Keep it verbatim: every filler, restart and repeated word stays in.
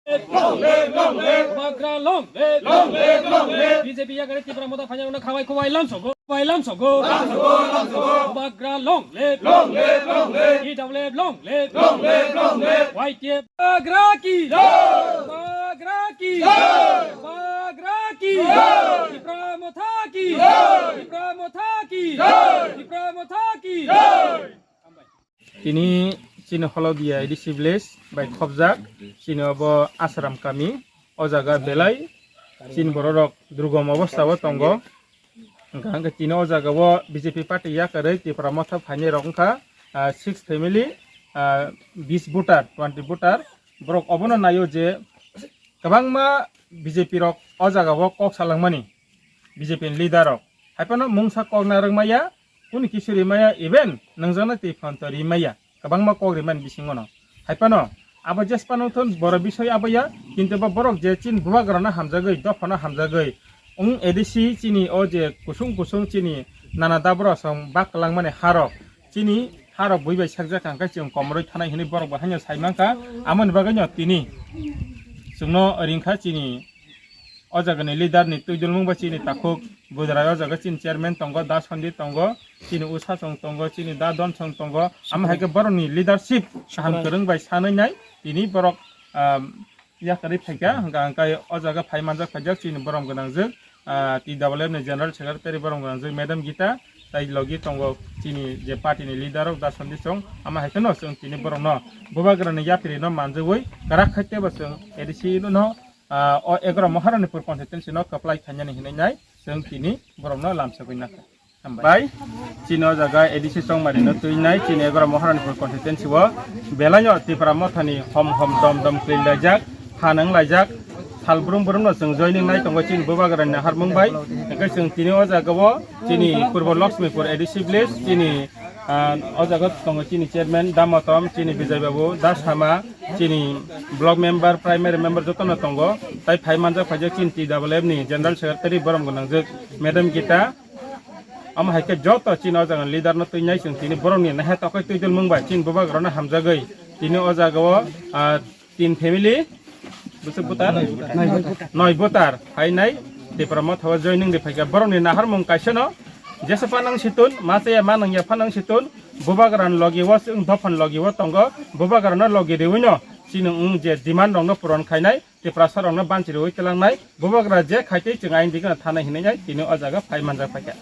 Long live, long live. Bubagra long live. Long live, long live. B J P yakari Tipra Motha phainai uno khabai khubai lamsogo, khubai lamsogo. Lamsogo, lamsogo. Bubagra long live. Long live, long live. T W F long live. Long live, long live. Y T F. Bubagra ki. Jai. Bubagra ki. Jai. Bubagra ki. Jai. Tipra Motha ki. Jai. Tipra Motha ki. Jai. Tipra Motha ki. Jai. Tini chini Holodia A D C village bai khobjak, chini obo Asram kami, o jaga belai chini bororok durgom obostha o tongo. Hwnkha hwnkhe tini o jaga o B J P party yakarwi Tipra Motha phainai rok wngkha, ah, six family, ah, bis voter, twenty voter, borok obono naio je kwbangma B J P rok o jaga o kok salangmani, B J P ni leader rok. Haiphano mungsa kok narwk maya, kuni kisu rimaya, even nwngjana twi phonto rimaya, kwbangma kok rimani bisingono. Haiphano abo jesphano thun boro bisoi aboya, kintu bo borok je chini bubagrano hamjagwi, dophano hamjagwi, wng A D C chini o je kusung kusung chini nana dabra song bak kwlangmani harok, chini harok bui bai sakjak kha, hwnkhe chwng komorwi thanai hwnwi borok bo haino sai mankha. Amoni bagwino tini chwngno ringkha chini o jagani leader ni twi dulmung ba chini takhuk Budrai, o jaga chini chairman tongo, Da Sondi tongo, chini Usasong tongo, chini Da Donsong tongo. Amo hai khe borokni leadership kaham kwrwng bai sanwi nai tini borok, ah, yakarwi phaikha, hwnkha hwnkhe o jaga phai manjak phaijak chini borom gwnangjwk, ah, T W F ni General Secretary borom gwnangjwk Madam Gita, tai logi tongo chini je party ni leader rok Da Sondi Song, amo hai kheno chwng tini borokno bubagrani yapirino manjagwi kwrak khai teibo chwng A D C no, ah, o egaroh Maharanipur constituency no kwplai khainani hinwi nai chwng tini borokno lamsogwi nakha. Hambai. Bai, chini o jaga A D C Chongmari no twi nai, chini egaroh Maharanipur constituency o belai no Tipra Mothani hom hom dom dom kwlwi laijak, phan wng laijak, sal brum brum no chwng joining nai tongo chini bubagrani naharmung bai. Hwnkhe chwng tini o jaga o chini Purbo Lakshmipur A D C village, chini, ah, o jaga tongo chini chairman Da Motom, chini Bijay Babu, Da Sama, chini block member, primary member joto no tongo. Tai phai manjak phaijak chini T W F ni General Secretary borom gwnangjwk Madam Gita. Amo hai khe joto chini o jaga leader no twi nai chwng tini borok ni naha tokoi twi dul mung bai chini bubagrano hamjagwi tini o jaga o, ah, tin family, bwswk butar? Noi butar. Noi butar hai nai Tipra Motha o joining ri phaikha. Borok ni naharmung kaisa no, jesa phanang situn, ma chaya ma nangya phanang situn, bubagrano logi o chwng dophani logi o tongo, bubagrano logi riwi no chini wng je demand rok no puron khainai. Tiprasa rokno banchirwi twlangnai, bubagra je khaitwi chwng ayang digna thanai hinwi tini o jaga phai manjak phaikha.